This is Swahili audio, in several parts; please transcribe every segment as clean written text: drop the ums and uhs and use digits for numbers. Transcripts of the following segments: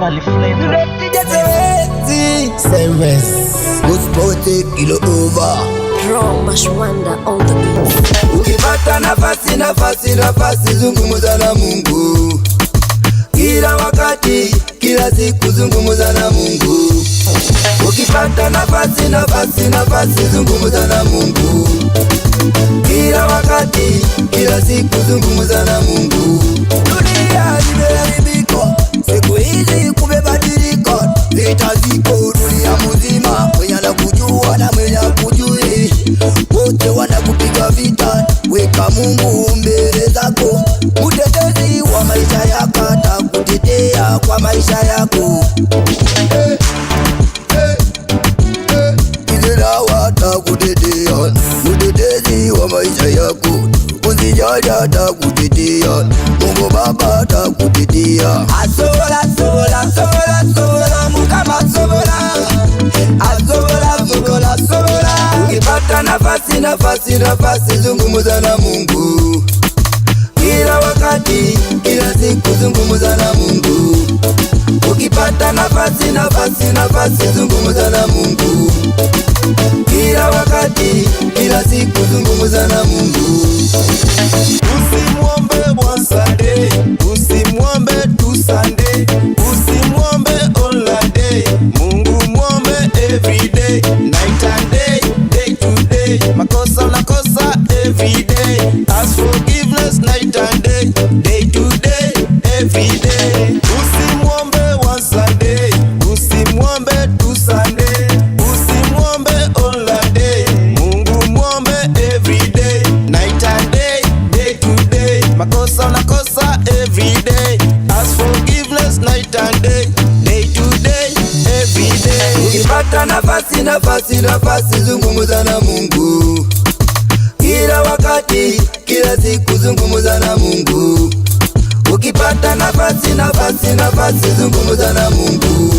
Asali Flavor. Service Usipote kilo over. Raw Mashwanda on the beat. Ukipata nafasi nafasi nafasi, zungumza na Mungu kila wakati, kila siku zungumza na Mungu. Ukipata nafasi nafasi nafasi, zungumza na Mungu kila wakati, kila siku zungumza na Mungu. Dunia imeharibika, siku hizi kumebadilika, vita ziko dunia mzima, mwenye anakujua na mwenye hakujui, wote wanakupiga vita. Weka Mungu mbele zako, mtetezi wa maisha yako atakutetea kwa maisha yako. Hey, hey, hey. Ile atakutetea, mtetezi wa maisha yako, usijali atakutetea, Mungu Baba atakutetea. Asobola, sobola, sobola, sobola, Mukama sobola. Asobola, sobola, sobola. Ukipata nafasi, nafasi, nafasi, zungumza na Mungu kila wakati, kila siku zungumza na Mungu. Ukipata nafasi, nafasi, nafasi, zungumza na Mungu kila wakati, kila siku zungumza na Mungu. Usimwombe one Sunday, usimwombe two Sunday, usimwombe all a day. Mungu mwombe every day, night and day, day to day. Makosa unakosa every day. Ask forgiveness night and day, day to day, every day. Usimwombe one Sunday, usimwombe two Sunday, usimwombe all a day. Mungu mwombe every day, night and day, day to day. Makosa unakosa every day. Ask forgiveness night and day, day to day, every day. Ukipata nafasi nafasi nafasi, zungumza na Mungu kila wakati, kila siku zungumza na Mungu. Ukipata nafasi nafasi nafasi, zungumza na Mungu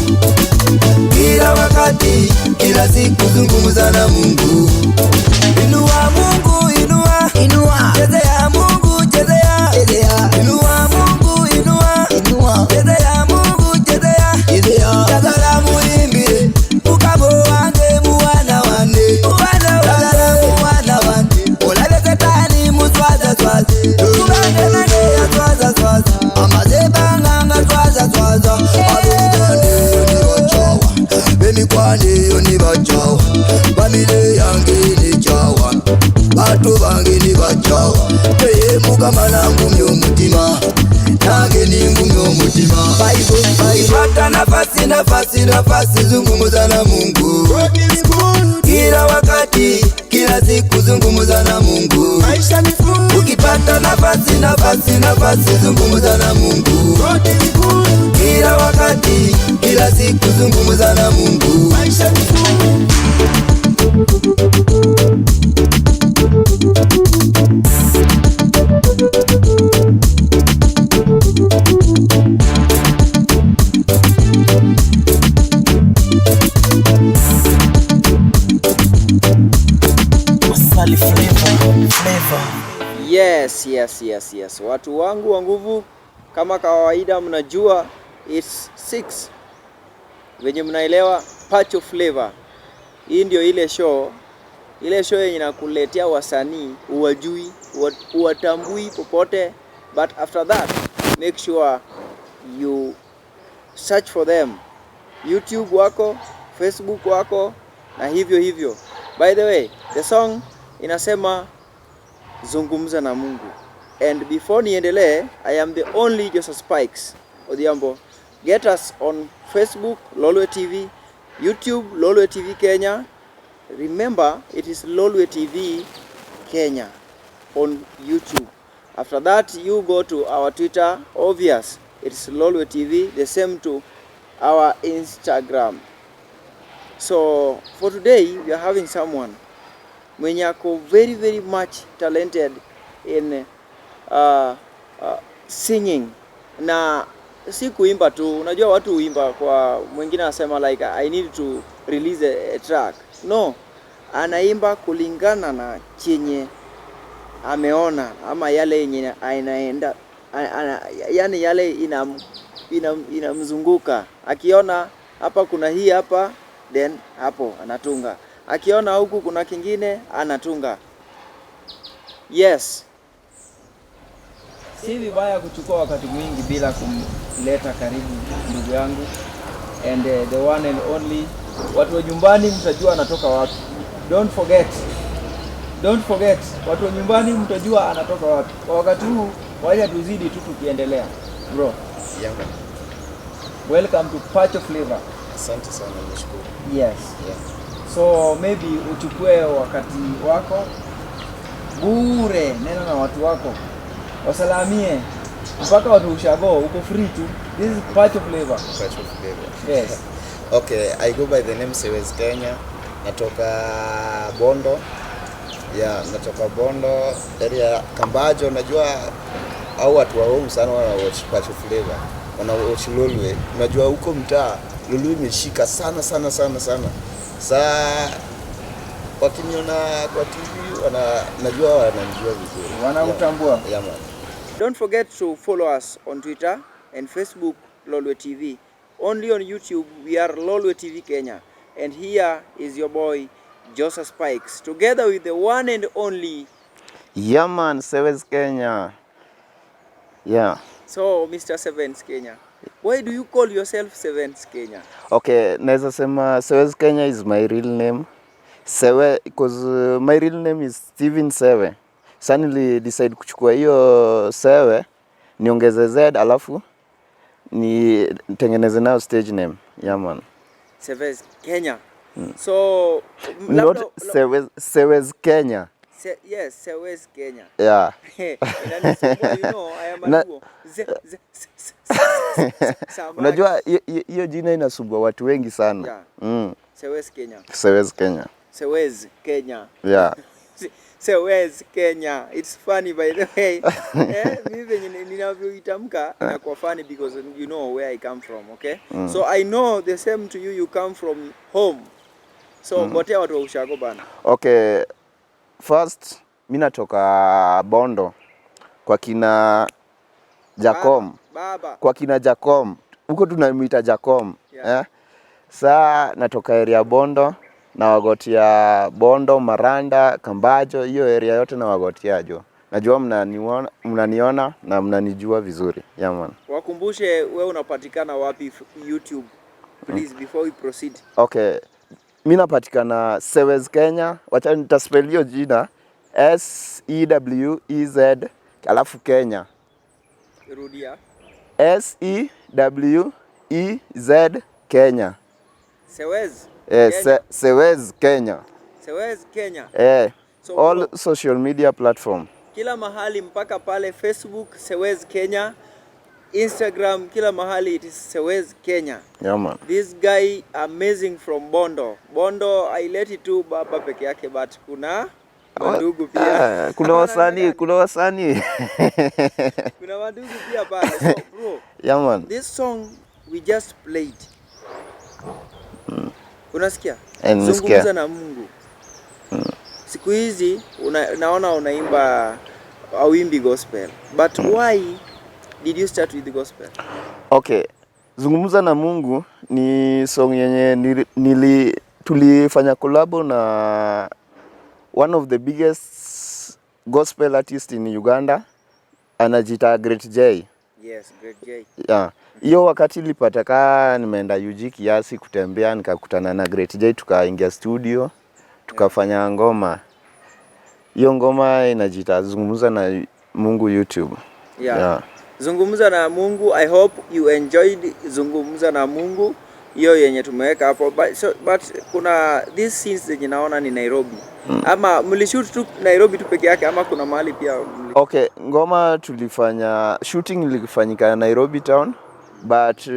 kila wakati, kila siku zungumza na Mungu. Inua Mungu, inua, Inua. Chezea Mungu, chezea, Chezea. Inua Mungu, inua, Inua. Chezea Mungu, chezea, Chezea. Tazala muimbire mukamo wange muwana wane, Tazala muwana wane, olabe setani muswaza swaze, kubanga nange yaswaza swaza, amaze banganga swaza swaza, abugande ni bachawa, bemikwane ni bachawa, famile yange ni chawa, batu bange ni bachawa, eye mukama nangumya omutima, nange ningumya omutima. Ukipata nafasi nafasi nafasi, zungumza na Mungu God is good, kila wakati, kila siku zungumza na Mungu. Maisha ni full. Ukipata nafasi nafasi nafasi, zungumza na Mungu God is good, kila wakati, kila siku zungumza na Mungu. Maisha ni full. Asali Flavor. Flavor. Yes, yes, yes, yes. Watu wangu wa nguvu, kama kawaida mnajua it's 6. Venye mnaelewa Pacho Flavor. Hii ndio ile show yenye inakuletea wasanii uwajui, uwatambui popote, but after that make sure you search for them. YouTube wako, Facebook wako na hivyo hivyo. By the way, the song inasema zungumza na Mungu. And before niendelee, I am the only Joseph Spikes Odhiambo. Get us on Facebook, Lolwe TV, YouTube, Lolwe TV Kenya. Remember, it is Lolwe TV Kenya on YouTube. After that, you go to our Twitter, obvious, it's Lolwe TV, the same to our Instagram. So for today, we are having someone mwenye ako very very much talented in singing na si kuimba tu. Unajua watu huimba kwa mwingine anasema like I need to release a track. No, anaimba kulingana na chenye ameona ama yale yenye anaenda yani yale Inamzunguka. Akiona hapa kuna hii hapa, then hapo anatunga. Akiona huku kuna kingine, anatunga. Yes, si vibaya kuchukua wakati mwingi bila kumleta karibu ndugu yangu and the one and only. Watu wa nyumbani mtajua anatoka wapi. Don't forget, don't forget, watu wa nyumbani mtajua anatoka wapi. Kwa wakati huu, wacha tuzidi tu tukiendelea. Bro, Yeah, man. Welcome to Pacho Flavor. Asante sana, nashukuru. Yes. Yeah. So maybe uchukue wakati wako bure, nena na watu wako, wasalamie mpaka watu ushago, uko free tu. This is Pacho Flavor. Pacho Flavor. Yes. Okay, I go by the name Sewez Kenya. Natoka Bondo. Yeah, natoka Bondo area Kambajo. Najua au watu wa home sana wana watch Pacho Flavor. Wana watch Lolwe. Unajua huko mtaa Lolwe imeshika sana sana sana sana. Saa wakiniona kwa TV najua wananijua vizuri. Wanakutambua. Yeah, man. Don't forget to follow us on Twitter and Facebook, Lolwe TV. Only on YouTube, we are Lolwe TV Kenya. And here is your boy, Joseph Spikes, together with the one and only. Yeah, man, Sewez Kenya. Yeah. So, Mr. Sevens Kenya, why do you call yourself Sevens Kenya? Okay, naweza sema Sewez Kenya is my real name. Sewe because my real name is Steven Sewe. Sasa nili decide kuchukua hiyo Sewe niongeze Z alafu ni tengeneze nayo stage name. Yeah, man. Sevens Kenya. So, Not labda- Sewez, Sewez Kenya. Yes, Sewez Kenya. Yeah. Inanisumbua, I am a Na- Luo. Z, z, s, s, s, s, s, samaki. Unajua hiyo jina inasumbua watu wengi sana. Yeah. Sewez Kenya. Sewez Kenya. Sewez Kenya. Yeah. Sewez Kenya. It's funny, by the way. Mimi venye ninavyoitamka inakuwa funny because you know where I come from, okay? So I know the same to you, you come from home. So gotea watu wa ushago bana. Okay, first mi natoka Bondo kwa kina Jacom, Baba. Baba. kwa kina Jacom huko tunamuita Jacom. Yeah. Eh? Saa natoka area Bondo na wagotia Bondo, Maranda, Kambajo, hiyo area yote na wagotia jo. Najua mnaniona na mnanijua vizuri. Yeah, man. Wakumbushe wewe unapatikana wapi YouTube, please, before we proceed. Okay, mi napatikana Sewez Kenya, wacha nitaspell hiyo jina Sewez alafu Kenya. Rudia. Sewez Kenya. Sewez. Eh, Kenya. Sewez Kenya. Sewez Kenya. Eh, So, all bro, social media platform. Kila mahali mpaka pale Facebook Sewez Kenya, Instagram, kila mahali it is Sewez Kenya. Yeah, man. This guy amazing from Bondo. Bondo haileti tu baba peke yake, but kuna mandugu pia. Ah, kuna wasanii, kuna wasanii. Kuna mandugu pia pale. So bro, Yeah, man. this song we just played. Unasikia? Eh, nimesikia. Zungumza na Mungu. Siku hizi naona unaimba hauimbi gospel. But why did you start with the gospel? Okay. Zungumza na Mungu ni song yenye tulifanya collabo na one of the biggest gospel artist in Uganda, anajiita Great J. Yes, Great J. Yeah. Hiyo wakati nilipata kaa nimeenda UG kiasi kutembea, nikakutana na Great J, tukaingia studio tukafanya ngoma. Hiyo ngoma inajiita Zungumza na Mungu YouTube. Yeah. Yeah. Zungumza na Mungu. I hope you enjoyed Zungumza na Mungu hiyo yenye tumeweka hapo, but kuna these scenes zenye naona ni Nairobi. Ama mlishoot tu Nairobi tu peke yake ama kuna mahali pia Okay, ngoma tulifanya shooting ilifanyika Nairobi town, but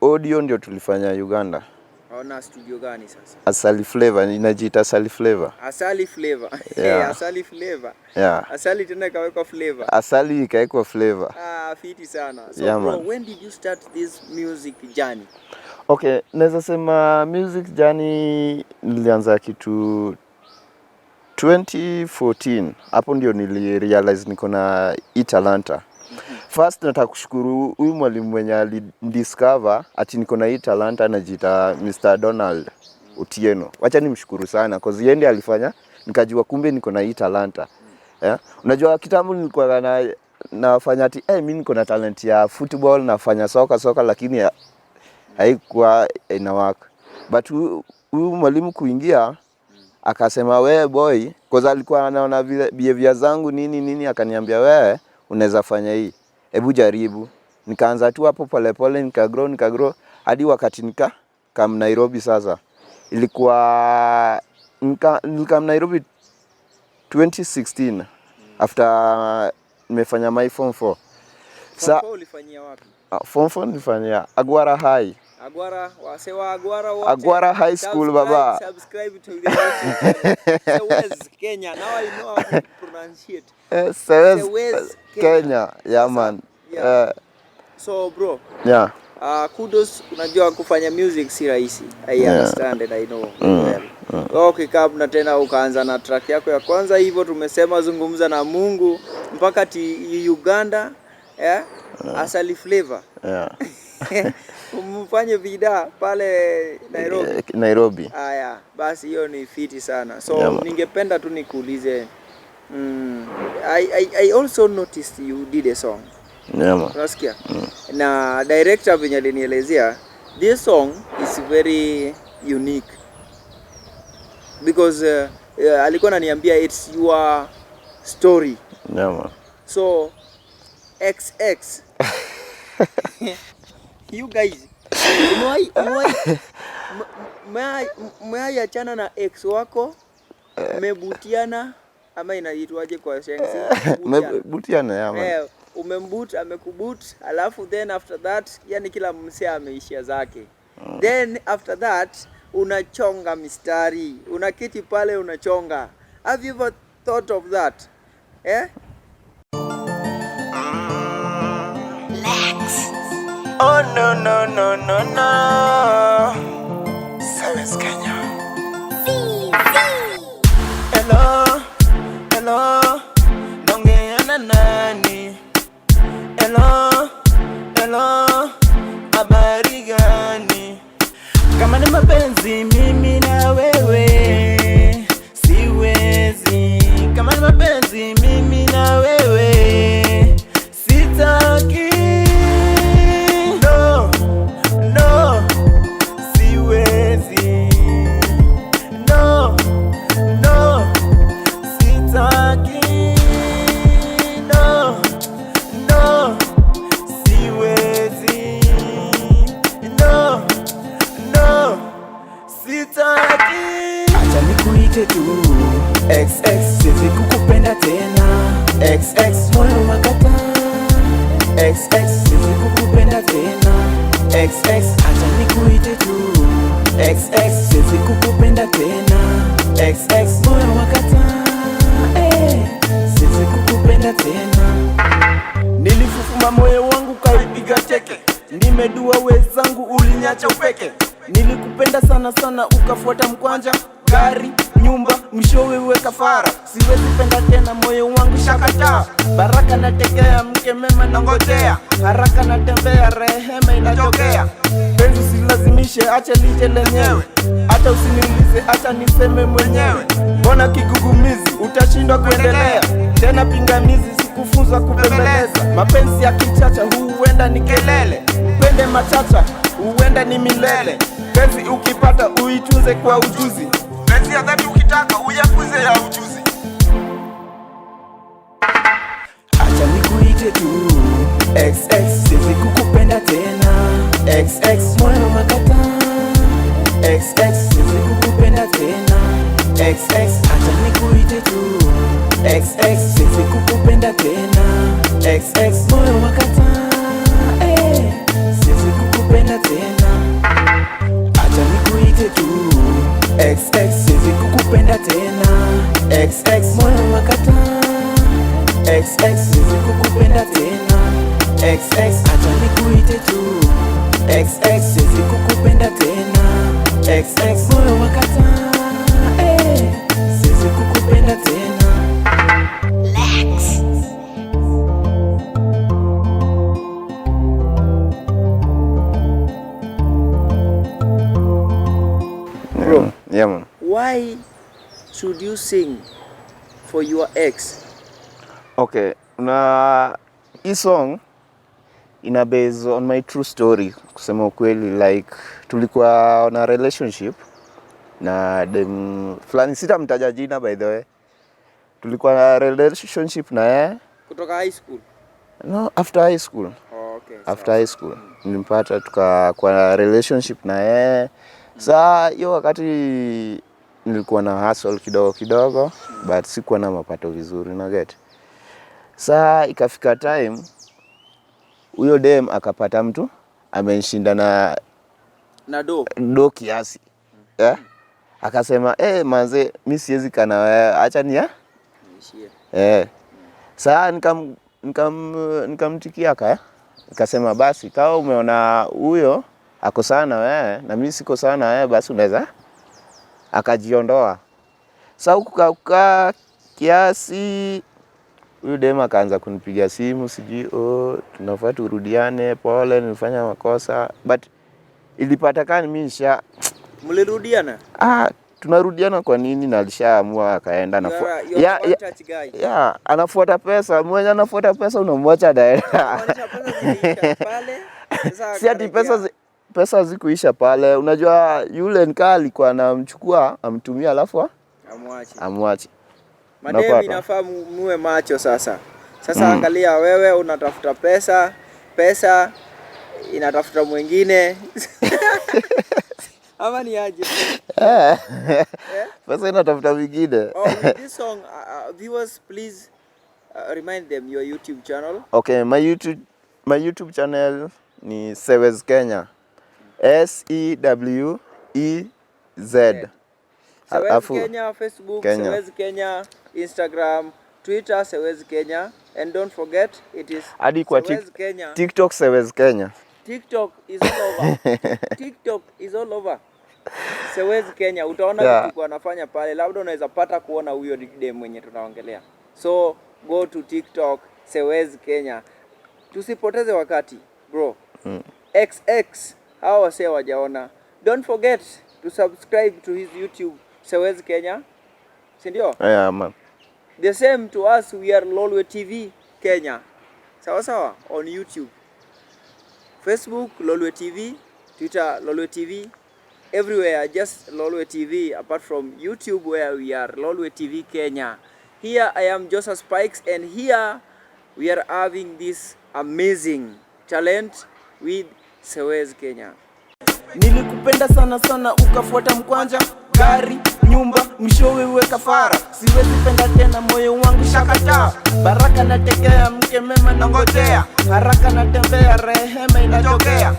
audio ndio tulifanya Uganda. Ona studio gani sasa? Asali Flavor, inajiita Asali Flavor. Asali Flavor. Yeah. Asali Flavor. Yeah. Asali tena ikawekwa flavor. Asali ikawekwa flavor. Ah, fiti sana. So Yeah, bro, man. when did you start this music journey? Okay, naweza sema music journey nilianza kitu 2014. Hapo ndio nili realize niko na hii talanta. First nataka kushukuru huyu mwalimu mwenye alidiscover ati niko na hii talanta, anajiita Mr. Donald Otieno. Wacha nimshukuru sana, cause yeye ndiye alifanya nikajua kumbe niko na hii talanta. Yeah? Unajua kitambo nilikuwa nafanya ati mimi niko na talent ya football, nafanya soka soka, lakini haikuwa ina work. But huyu mwalimu kuingia akasema, "We boy," cause alikuwa anaona vile behavior zangu, nini nini, akaniambia, "Wewe unaweza fanya hii, hebu jaribu." Nikaanza tu hapo polepole, nikagrow, nikagrow hadi wakati nika come Nairobi. Sasa ilikuwa nilikam Nairobi 2016 after nimefanya my form 4. Form 4 ulifanyia wapi? Form 4 nilifanyia Agwara High. Agwara, wase wa Agwara wote. Agwara High School, baba. Subscribe to the YouTube channel. Sewez Kenya. Now I know how to pronunciate. Sewez, Sewez Kenya. Kenya. Yeah, man. Yeah. So bro, kudos, unajua kufanya music si rahisi. I understand and I know well. Wewe ukikaa na tena ukaanza na track yako ya kwanza hivyo, tumesema zungumza na Mungu mpaka ti Uganda, eh? Asali Flavor. Mfanye vida pale Nairobi. Nairobi. Aya, basi hiyo ni fiti sana. So Yeah, man. Ningependa tu nikuulize, I also noticed you did a song. Yeah, man. Unasikia? Na director venye alinielezea, this song is very unique because alikuwa ananiambia it's your story. Yeah, man. So XX, you guys, umewahi achana na ex wako, mmebutiana, ama inaitwaje kwa Sheng? Butiana. Butiana, yeah, man. Eh, umemboot, amekuboot, alafu then after that, yani kila msee ameishia zake. Then after that unachonga mistari, unaketi pale unachonga. Have you ever thought of that, eh? Oh no no no no no. Sewez Kenya. Hello, hello. Naongea na nani? Hello, hello. Habari gani? Kama ni mapenzi mimi na wewe siwezi. Kama ni mapenzi mimi na wewe sitaki. No, no, siwezi. No, no, sitaki. No, no, siwezi. No, no, sitaki. Acha nikuite tu XX, siwezi kukupenda tena XX, moyo wakata XX, siwezi kukupenda tena XX, acha nikuite tu XX, siwezi kukupenda tena XX, moyo wakata, eh, siwezi kukupenda tena. Nilifufuma moyo wangu kaipiga teke, nimedua wezangu ulinyacha upeke. Nilikupenda sana sana ukafuata mkwanja, gari, nyumba, mwishowe uwe kafara. Siwezi penda tena, moyo wangu shakataa. Baraka natekea, mke mema nangojea, haraka natembea, rehema inatokea. Penzi usilazimishe, acha lije lenyewe, hata usiniulize, acha niseme mwenyewe. Mbona kigugumizi, utashindwa kuendelea tena? Pingamizi, sikufunzwa kubembeleza. Mapenzi ya kichacha huenda ni kelele, pende machacha huenda ni milele. Penzi ukipata uitunze kwa ujuzi, penzi ya dhati ukitaka uyakuze ya ujuzi. Acha nikuite tu XX, siwezi kukupenda tena XX, moyo wakata XX, siwezi kukupenda tena XX, acha nikuite tu XX, siwezi kukupenda tena XX, moyo wakata, eh, siwezi kukupenda tena. Acha nikuite tu XX, siwezi kukupenda tena XX, moyo wakata XX, siwezi kukupenda tena XX, acha nikuite tu XX, siwezi kukupenda tena XX, moyo wakata, eh, siwezi kukupenda tena. Lex. Why should you sing for your ex? Okay, na hii song ina base on my true story, kusema ukweli. Like, tulikuwa on a relationship na dem fulani, sitamtaja jina by the way. Tulikuwa na relationship na yeye. Kutoka high school? No, after high school. Oh, okay. After high school nilimpata, tukakuwa na relationship na yeye. Saa hiyo wakati nilikuwa na hustle kidogo kidogo, but sikuwa na mapato vizuri, na get. Saa ikafika time huyo dem akapata mtu amenshinda na Na do. Do kiasi, yeah? Akasema, "Eh, manze, mi siwezi kana wewe, acha ni ya Niishie. Eh." Saa nikamtikia kaya, nikasema basi kama umeona huyo ako sawa na wewe na mimi siko sawa na wewe, basi unaweza. Akajiondoa. Sasa huku kukaa kiasi, huyu dem akaanza kunipigia simu, sijui, "Oh, tunafaa turudiane, pole, nilifanya makosa." But ilipata mimi nisha Mlirudiana? Ah, tunarudiana kwa nini na alishaamua akaenda? You are Yeah, one touch guy. Yeah, anafuata pesa. Mwenye anafuata pesa unamwacha anaenda. Kumaanisha pesa ziliisha pale. Sasa Si ati pesa akarejea. pesa zikuisha pale. Unajua yule nikaa alikuwa anamchukua amtumia, alafu Amwache. amwache. Madem, Unapata? inafaa muwe macho sasa. Sasa angalia wewe unatafuta pesa, pesa inatafuta mwingine. Ama ni aje? Eh, pesa inatafuta vingine. Oh, with this song, viewers, please remind them your YouTube channel. Okay, my YouTube channel ni Sewez Kenya. Sewez. Sewez Kenya Facebook, Kenya. Sewez Kenya Instagram, Twitter Sewez Kenya, and don't forget it is Hadi kwa Sewez Kenya. TikTok Sewez Kenya. TikTok is all over. TikTok is all over. Sewez Kenya utaona vitu anafanya pale, labda unaweza pata kuona huyo dem mwenye tunaongelea. So go to TikTok Sewez Kenya. Tusipoteze wakati, bro. XX hawa wasee wajaona. Don't forget to subscribe to his YouTube Sewez Kenya, si ndio? Yeah, man. The same to us, we are Lolwe TV Kenya. Sawa sawa on YouTube. Facebook Lolwe TV, Twitter Lolwe TV, everywhere just Lolwe TV apart from YouTube where we are Lolwe TV Kenya. Here I am, Joseph Spikes, and here we are having this amazing talent with Sewez Kenya. Nilikupenda sana sana, ukafuata mkwanja, gari, nyumba, mwishowe uwe kafara. Siwezi penda tena, moyo wangu shakataa. Baraka natekea, mke mema nangojea, haraka natembea, rehema inatokea.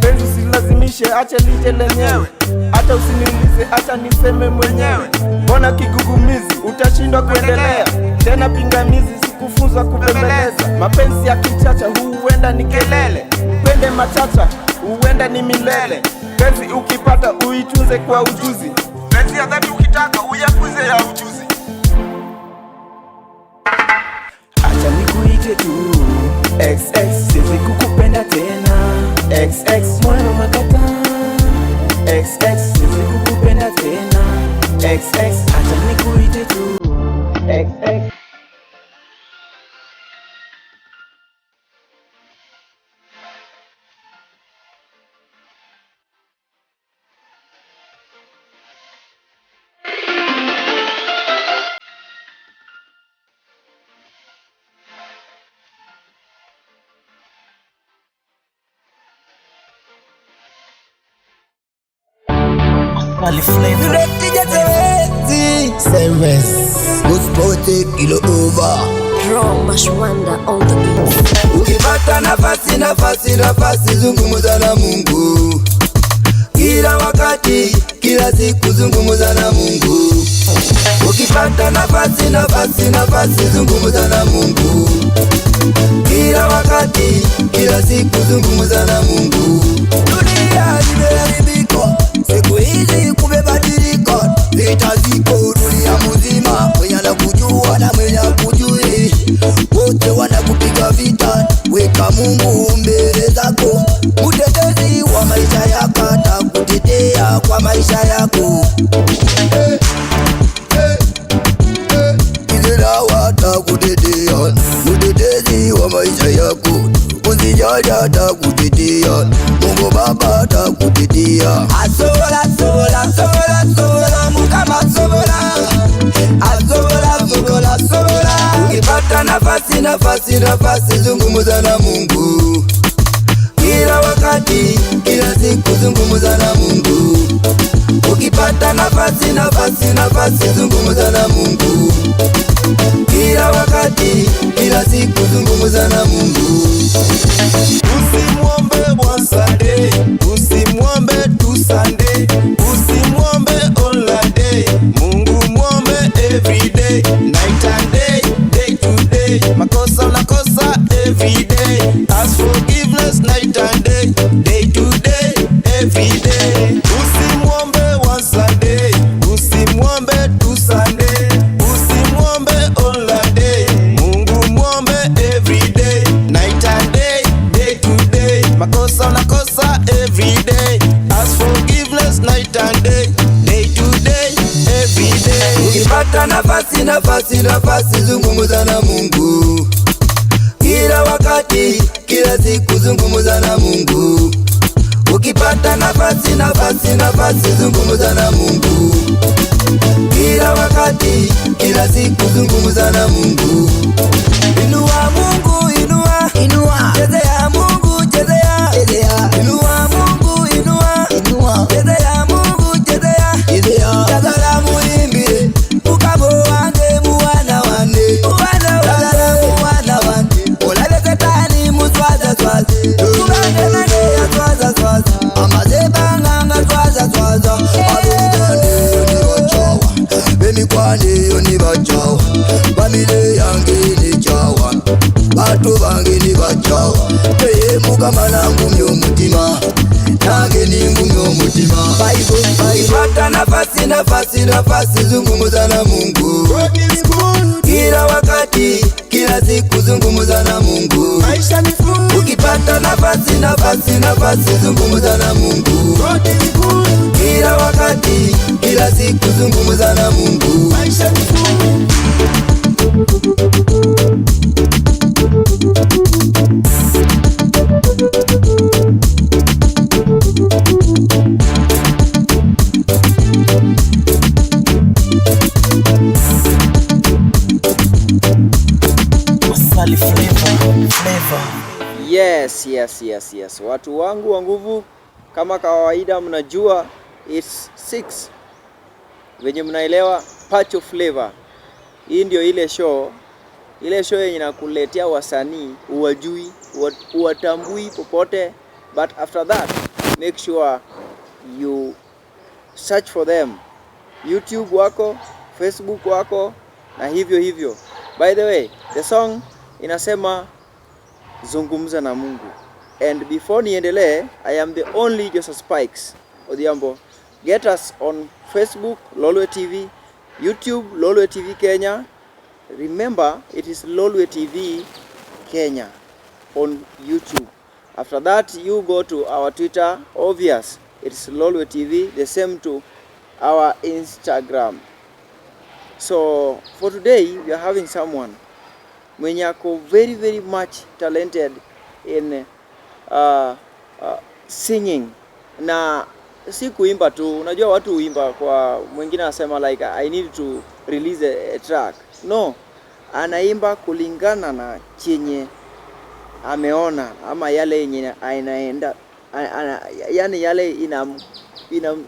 Penzi usilazimishe, acha lije lenyewe, hata usiniulize, acha niseme mwenyewe. Mbona kigugumizi, utashindwa kuendelea tena? Pingamizi, sikufunzwa kubembeleza. Mapenzi ya kichacha huenda ni kelele, mpende machacha huenda ni milele. Penzi ukipata uitunze kwa ujuzi, penzi ya dhati ukitaka uyakuze ya ujuzi. Acha nikuite tu XX, siwezi kukupenda tena XX, moyo umekataa XX, siwezi kukupenda tena XX, acha nikuite tu XX. Tuletije Sewezi. Usipote kilo over. Raw Mashwanda on the beat. Ukipata nafasi, nafasi, nafasi, zungumza na Mungu kila wakati, kila siku, zungumza na Mungu. Ukipata nafasi, nafasi, nafasi, zungumza na Mungu kila wakati, kila siku, zungumza na Mungu. Dunia imeharibika, siku hizi kumebadilika, vita ziko dunia mzima, mwenye anakujua na mwenye hakujui, wote wanakupiga vita. Weka Mungu mbele zako, mtetezi wa maisha yako atakutetea kwa maisha yako. Eh. kwa maisha yako. Usijali atakutetea, Mungu Baba atakutetea. Asobola, sobola, sobola, sobola, Mukama sobola. Asobola, sobola, sobola. Ukipata nafasi, nafasi, nafasi, zungumza na Mungu. Kila wakati, kila siku zungumza na Mungu. Ukipata nafasi, nafasi, nafasi, zungumza na Mungu. Kila wakati, kila siku zungumza na Mungu. Usimwombe once a day, usimwombe two Sunday, usimwombe all a day. Mungu mwombe every day, night and day, day to day. Makosa unakosa every day. Ask forgiveness night and day, day to day, every day. Usimwombe once a day, usimwombe two Sunday, usimwombe all a day. Mungu mwombe every day, night and day, day to day. Makosa unakosa every day. Ask forgiveness night and day, day to day, every day. Ukipata nafasi, nafasi, nafasi, zungumza na Mungu. Kila wakati, kila siku zungumza na Mungu. Ukipata nafasi, nafasi, nafasi, zungumza na Mungu. Kila wakati, kila siku zungumza na Mungu. Inua Mungu, inua, inua. Chezea Mungu, chezea, chezea. Inua Mungu, inua, inua. Chezea Mungu, chezea, chezea. Jagala muimbire, mukamo wange muwana wane. Muwana wane, muwana wane. Olabe setani muswaza swaze. Tubange nane ya swaza swaza. Amaze banganga swaza swaza. Abugande ni wachawa. Bemikwane ni bachawa. Famile yange ni chawa. Batu bange ni bachawa. Teye mukama nangumya omutima. Nange ningumya omutima. Ukipata nafasi, nafasi, nafasi, zungumza na Mungu. God is good, Kila wakati, kila siku zungumza na Mungu. maisha ni fupi. Ukipata nafasi, nafasi, nafasi, zungumza na Mungu. God is good, Kila wakati, kila siku zungumza na Mungu. maisha ni fupi. Asali flavor, flavor. Yes, yes, yes, yes. Watu wangu wa nguvu, kama kawaida mnajua it's 6. Venye mnaelewa Pacho Flavor. Hii ndio ile show, ile show yenye inakuletea wasanii uwajui, uwatambui popote, but after that make sure you search for them. YouTube wako, Facebook wako na hivyo hivyo. By the way, the song inasema zungumza na Mungu. And before niendelee, I am the only Joseph Spikes Odhiambo. Get us on Facebook, Lolwe TV, YouTube, Lolwe TV Kenya. Remember, it is Lolwe TV Kenya on YouTube. After that, you go to our Twitter, obvious, it's Lolwe TV, the same to our Instagram. So for today, we are having someone mwenye ako very very much talented in singing na si kuimba tu. Unajua watu huimba kwa mwingine anasema like I need to release a track. No, anaimba kulingana na chenye ameona ama yale yenye anaenda yani yale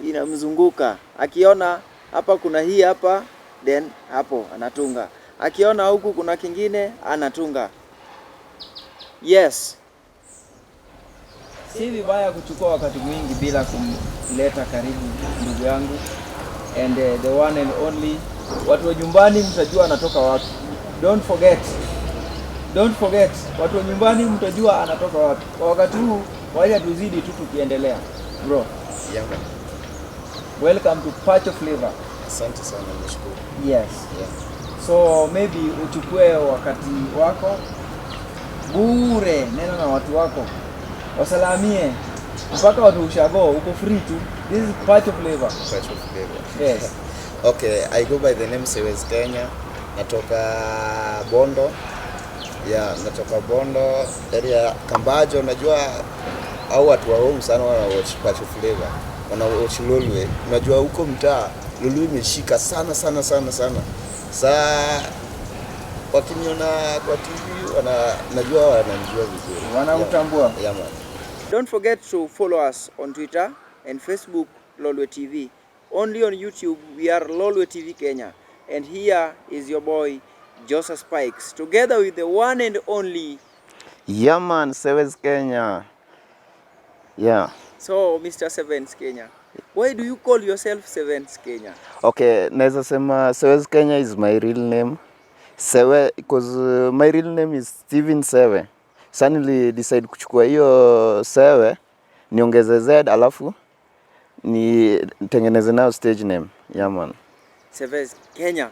inamzunguka. Akiona hapa kuna hii hapa, then hapo anatunga. Akiona huku kuna kingine anatunga. Yes, si vibaya kuchukua wakati mwingi bila kumleta karibu ndugu yangu and the one and only. Watu wa nyumbani mtajua anatoka wapi. Don't forget, don't forget, watu wa nyumbani mtajua anatoka wapi. Kwa wakati huu wacha tuzidi tu tukiendelea. Bro, Yeah, man. welcome to Pacho Flavor. Asante sana, nashukuru. Yes. Yeah. So maybe uchukue wakati wako bure, nena na watu wako, wasalamie mpaka watu ushago, uko free tu. This is Pacho Flavor. Pacho Flavor. Yes. Okay, I go by the name Sewez Kenya. Natoka Bondo. Yeah, natoka Bondo area Kambajo. Najua au watu wa home sana wana watch Pacho Flavor, wana watch Lolwe. Unajua huko mtaa Lolwe imeshika sana sana sana sana. Saa wakiniona kwa TV najua wananijua vizuri. Wanakutambua. Yeah, man. Don't forget to follow us on Twitter and Facebook, Lolwe TV. Only on YouTube, we are Lolwe TV Kenya. And here is your boy, Joseph Spikes, together with the one and only. Yeah man, Sewez Kenya. Yeah. So, Mr. Sevens Kenya, why do you call yourself Sevens Kenya? Okay, naweza sema Sewez Kenya is my real name. Sewe because my real name is Steven Sewe. Sasa nili decide kuchukua hiyo Sewe niongeze Z alafu ni tengeneze nayo stage name. Yeah man. Sevens Kenya.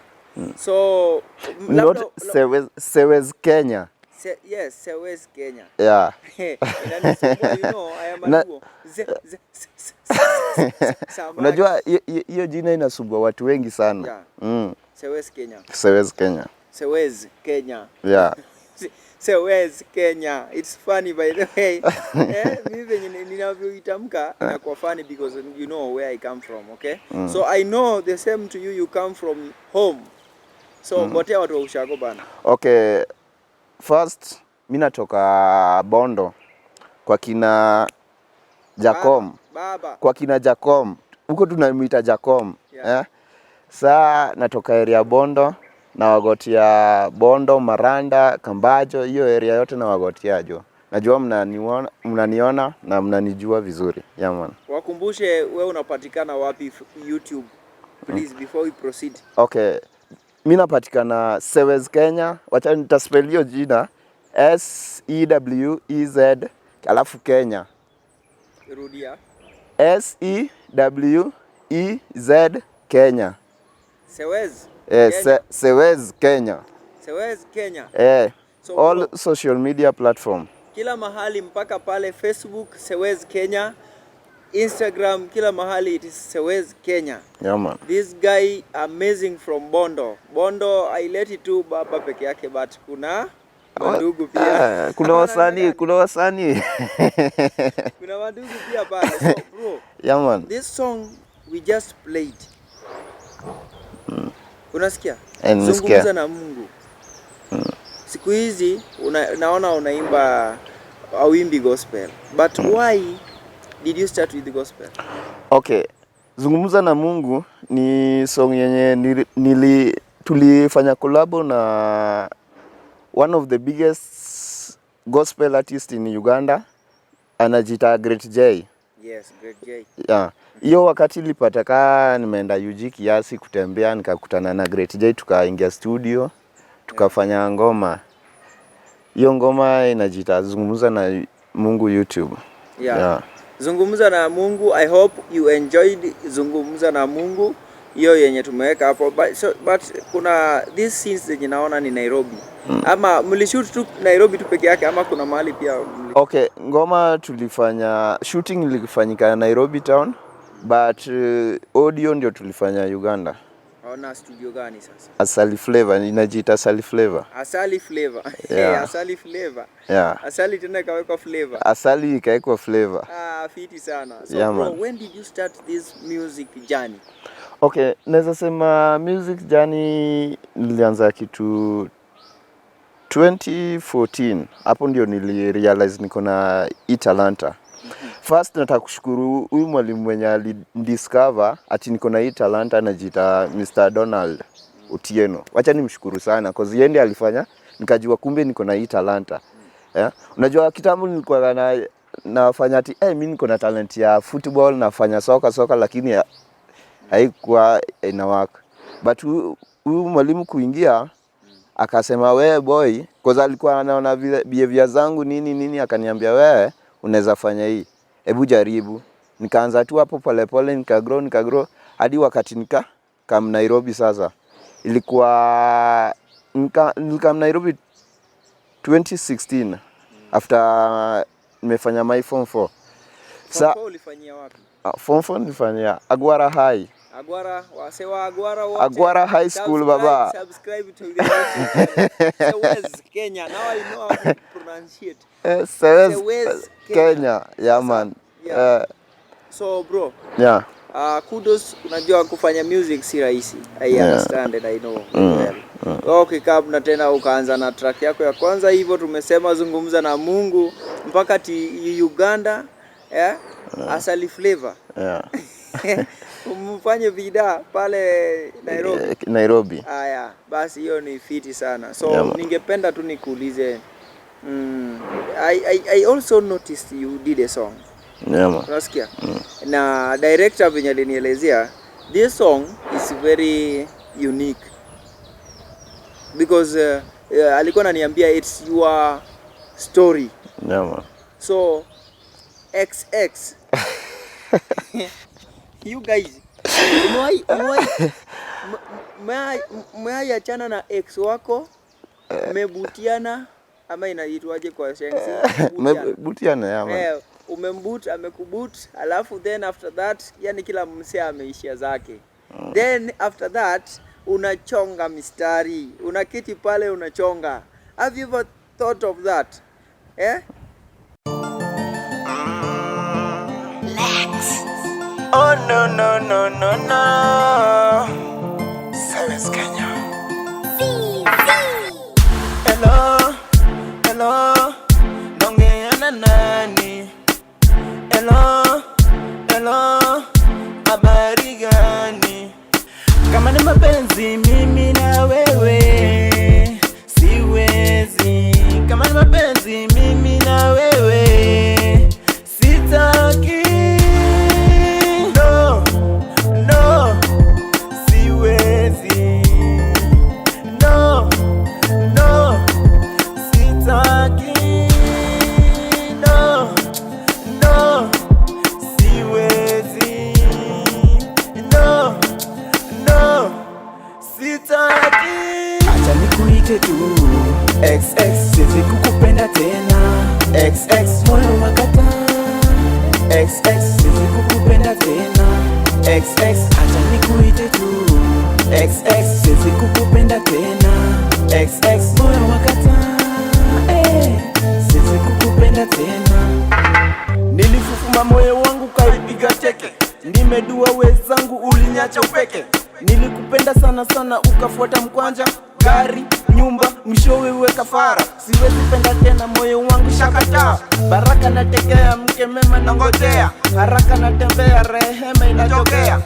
So, Not labda- Sewez, Sewez Kenya. Yes, Sewez Kenya. Yeah. Inanisumbua, I am a Luo. Z, z, s, s, s, s, s, samaki. Unajua hiyo jina inasumbua watu wengi sana. Yeah. Sewez Kenya. Sewez Kenya. Sewez Kenya. Yeah. Sewez Kenya. It's funny, by the way. Mimi venye ninavyoitamka inakuwa funny because you know where I come from, okay? So I know the same to you, you come from home. So gotea watu wa ushago bana. Okay, first mi natoka Bondo kwa kina Jacom, Baba. kwa kina Jacom huko tunamwita Jacom. Yeah. Eh? Saa natoka area Bondo na wagotia Bondo, Maranda, Kambajo, hiyo area yote na wagotia jo. Najua mnaniona na mnanijua vizuri. Yeah, man. Wakumbushe wewe unapatikana wapi YouTube, please, before we proceed. Okay, mi napatikana Sewez Kenya, wacha nitaspell hiyo jina Sewez alafu Kenya. Rudia. Sewez Kenya. Sewez. Eh, Kenya. Sewez Kenya. Sewez Kenya. Eh, So, all bro, social media platform. Kila mahali mpaka pale Facebook Sewez Kenya, Instagram, kila mahali it is Sewez Kenya. Yeah, man. This guy amazing from Bondo. Bondo haileti tu baba peke yake, but kuna mandugu pia. Ah, kuna wasanii, kuna wasanii. Kuna mandugu pia pale. So bro, Yeah, man. this song we just played. Unasikia? Eh, nimesikia. Zungumza na Mungu. Siku hizi naona unaimba awimbi gospel. But why did you start with the gospel? Okay. Zungumza na Mungu ni song yenye tulifanya collabo na one of the biggest gospel artist in Uganda, anajiita Great J. Yes, Great J. Yeah. Hiyo wakati nilipata kaa nimeenda UG kiasi kutembea, nikakutana na Great J, tukaingia studio tukafanya ngoma. Hiyo ngoma inajiita Zungumza na Mungu YouTube. Yeah. Yeah. Zungumza na Mungu. I hope you enjoyed Zungumza na Mungu hiyo yenye tumeweka hapo, but kuna these scenes zenye naona ni Nairobi. Ama mlishoot tu Nairobi tu peke yake ama kuna mahali pia Okay, ngoma tulifanya shooting ilifanyika Nairobi town, but audio ndio tulifanya Uganda. Ona studio gani sasa? Asali Flavor, inajiita Asali Flavor. Asali Flavor. Yeah. Asali Flavor. Yeah. Asali tena ikawekwa flavor. Asali ikawekwa flavor. Ah, fiti sana. So Yeah, bro, man. when did you start this music journey? Okay, naweza sema music journey nilianza kitu 2014. Hapo ndio nilirealize niko na hii talanta. First nataka kushukuru huyu mwalimu mwenye alidiscover ati niko na hii talanta, anajiita Mr. Donald Otieno. Wacha nimshukuru sana cause yeye ndiye alifanya nikajua kumbe niko na hii talanta. Yeah. Unajua kitambo nilikuwa nafanya ati mimi niko na talent ya football, nafanya soka soka, lakini haikuwa ina work. But huyu mwalimu kuingia akasema we boy, cause alikuwa anaona vile behavior zangu nini nini, akaniambia wewe unaweza fanya hii, hebu jaribu. Nikaanza tu hapo polepole, nikagrow nikagrow hadi wakati nika come Nairobi. Sasa ilikuwa nilikam Nairobi 2016 after nimefanya my form 4. Form 4 ulifanyia wapi? Form 4 nilifanyia Agwara High. Agwara, wase wa Agwara wote. Agwara High School, baba. Subscribe to the YouTube channel. Sewez Kenya. Now I know how to pronounce it. Sewez Sewez Kenya. Kenya. Yeah, man. Yeah. So bro, Yeah. Kudos, unajua kufanya music si rahisi. I understand and I know very well. Wewe ukikaa na tena ukaanza na track yako ya kwanza hivyo, tumesema zungumza na Mungu mpaka ti Uganda, eh? Asali Flavor. Mfanye vida pale Nairobi. Nairobi. Aya, basi hiyo ni fiti sana. So Yeah, man. ningependa tu nikuulize, I also noticed you did a song. Yeah, man. Unasikia? Na director venye alinielezea, this song is very unique because alikuwa ananiambia it's your story. Yeah, man. So XX you guys umewahi achana na ex wako, mmebutiana ama inaitwaje kwa Sheng? Butiana. Butiana, yeah, man. Eh, umemboot, amekuboot, alafu then after that, yani kila msee ameishia zake. Then after that unachonga mistari, unaketi pale unachonga. Have you ever thought of that? Eh? Oh no no no no no, Sewez Kenya. Hello, hello, naongea na nani? Hello, hello, habari gani? Kama ni mapenzi mimi na wewe siwezi. Kama ni mapenzi mimi na wewe sitaki. No, no, siwezi. No, no, sitaki. No, no, siwezi. No, no, sitaki. Acha nikuite tu XX, siwezi kukupenda tena XX, moyo wakata XX, siwezi kukupenda tena XX, acha nikuite tu XX, siwezi kukupenda tena XX, moyo wakata siwezi kukupenda tena. Nilifufuma moyo wangu kaipiga teke, nimedua wezangu ulinyacha upeke. Nilikupenda sana sana ukafuata mkwanja, gari, nyumba, mwishowe uwe kafara. Siwezi penda tena, moyo wangu shakataa. Baraka nategea, mke mema nangojea, haraka natembea, rehema inatokea.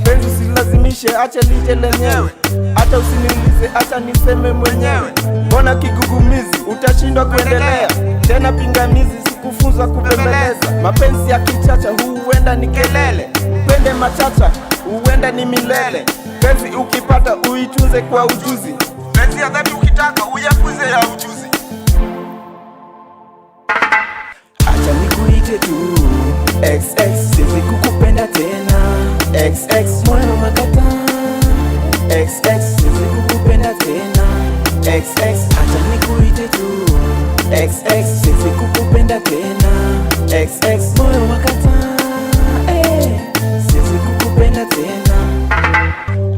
Penzi usilazimishe, acha lije lenyewe, hata usiniulize, acha niseme mwenyewe. Mbona kigugumizi, utashindwa kuendelea tena? Pingamizi, sikufunzwa kubembeleza. Mapenzi ya kichacha huenda ni kelele, mpende machacha huenda ni milele. Penzi ukipata uitunze kwa ujuzi, Penzi ya dhati ukitaka uyakuze ya ujuzi. Acha nikuite tu XX, siwezi kukupenda tena XX, moyo wakata XX, siwezi kukupenda tena XX, acha nikuite tu XX, siwezi kukupenda tena XX, moyo wakata siwezi kukupenda tena.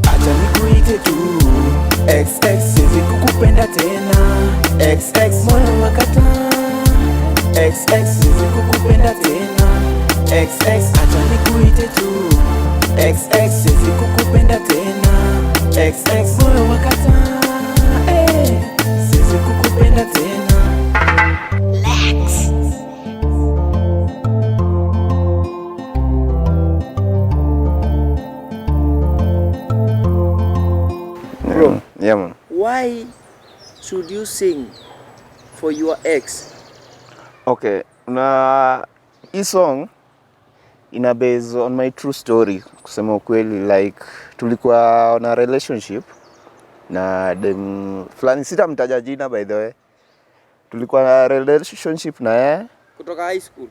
Acha nikuite tu XX, siwezi kukupenda tena XX, moyo wakata XX, siwezi kukupenda tena XX, acha nikuite tu XX, siwezi kukupenda tena XX, moyo wakata siwezi kukupenda tena. Lex. Bro, Yeah, man. why should you sing for your ex? Okay, na hii song ina base on my true story kusema ukweli, like tulikuwa on a relationship na dem fulani, sitamtaja jina by the way. Tulikuwa na relationship na yeye Kutoka high school.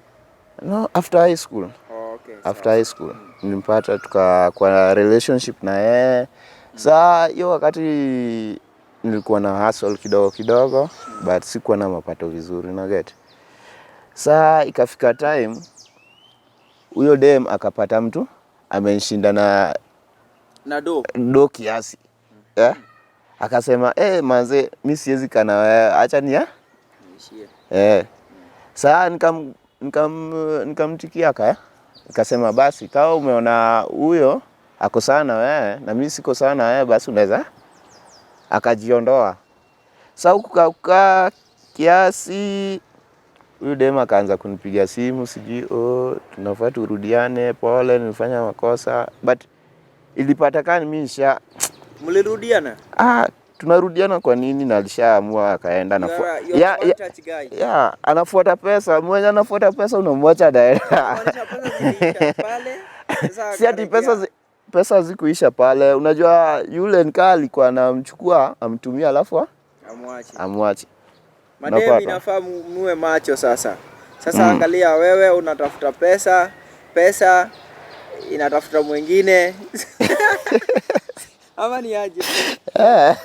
No, after high school. Oh, okay. After high school nilimpata, tukakuwa na relationship na yeye. Saa hiyo wakati nilikuwa na hustle kidogo kidogo, but sikuwa na mapato vizuri, na get. Saa ikafika time huyo dem akapata mtu amenishinda na Na do. Do kiasi, eh? Akasema, "Eh, manze, mi siwezi kana wewe, acha ni ya Niishie. Eh." Saa nikamtikia kaya, nikasema basi kama umeona huyo ako sawa na wewe na mimi siko sawa na wewe, basi unaweza. Akajiondoa. Sasa huku kukaa kiasi, huyu dem akaanza kunipigia simu, sijui, "Oh, tunafaa turudiane, pole, nilifanya makosa," but ilipatikana mimi nisha Mlirudiana? Ah, tunarudiana kwa nini na alishaamua akaenda? You are Ya, one ya, touch guy. Ya, anafuata pesa. Mwenye anafuata pesa unamwacha daenda? Kumaanisha pesa ziliisha pale. Sasa Si ati pesa akarejea. pesa zikuisha pale. Unajua yule nikaa alikuwa anamchukua amtumia alafu Amwache. amwache. Madem, Unapata? inafaa muwe macho sasa. Sasa angalia wewe unatafuta pesa, pesa inatafuta mwingine. Ama ni aje? Eh,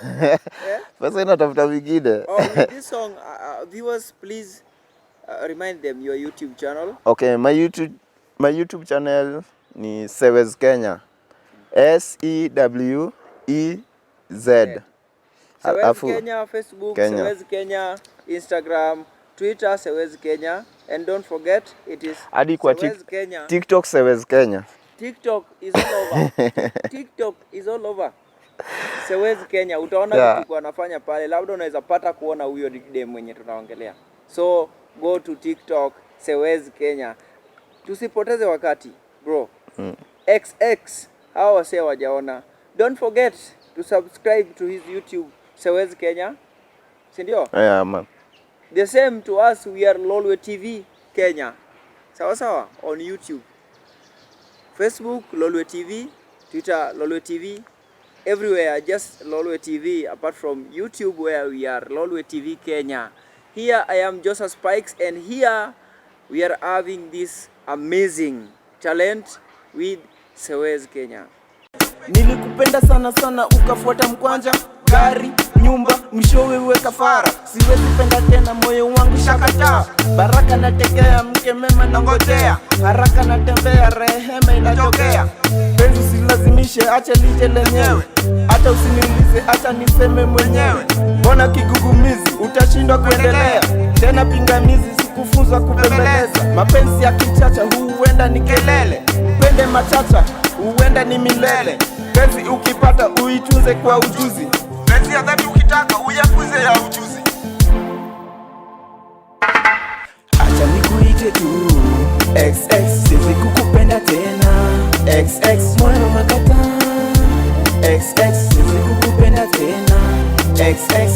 pesa inatafuta vingine. Oh, with this song, viewers, please remind them your YouTube channel. Okay, my YouTube channel ni Sewez Kenya. SEWEZ. Sewez Kenya Facebook, Kenya. Sewez Kenya Instagram, Twitter Sewez Kenya, and don't forget it is Hadi kwa Sewez Kenya. TikTok Sewez Kenya. TikTok is all over. TikTok is all over. Sewez Kenya utaona vitu anafanya pale, labda unaweza pata kuona huyo dem mwenye tunaongelea. So go to TikTok Sewez Kenya. Tusipoteze wakati, bro. XX hawa wasee wajaona. Don't forget to subscribe to his YouTube Sewez Kenya, si ndio? Yeah, man. The same to us, we are Lolwe TV Kenya. Sawa sawa on YouTube. Facebook Lolwe TV, Twitter Lolwe TV, everywhere just Lolwe TV apart from YouTube where we are Lolwe TV Kenya. Here I am, Joseph Spikes, and here we are having this amazing talent with Sewez Kenya. Nilikupenda sana sana ukafuata mkwanja, gari, nyumba, mwishowe uwe kafara. Siwezi penda tena, moyo wangu shakataa. Baraka nategea, mke mema nangojea, haraka natembea, rehema inatokea. Penzi usilazimishe, acha lije lenyewe, hata usiniulize, acha niseme mwenyewe. Mbona kigugumizi, utashindwa kuendelea tena? Pingamizi, sikufunzwa kubembeleza. Mapenzi ya kichacha huenda ni kelele, pende machacha huenda ni milele. Penzi ukipata uitunze kwa ujuzi, penzi ya dhati ukitaka uyakuze ya ujuzi. Acha nikuite tu XX, siwezi kukupenda tena XX, moyo umekataa XX, siwezi kukupenda tena XX.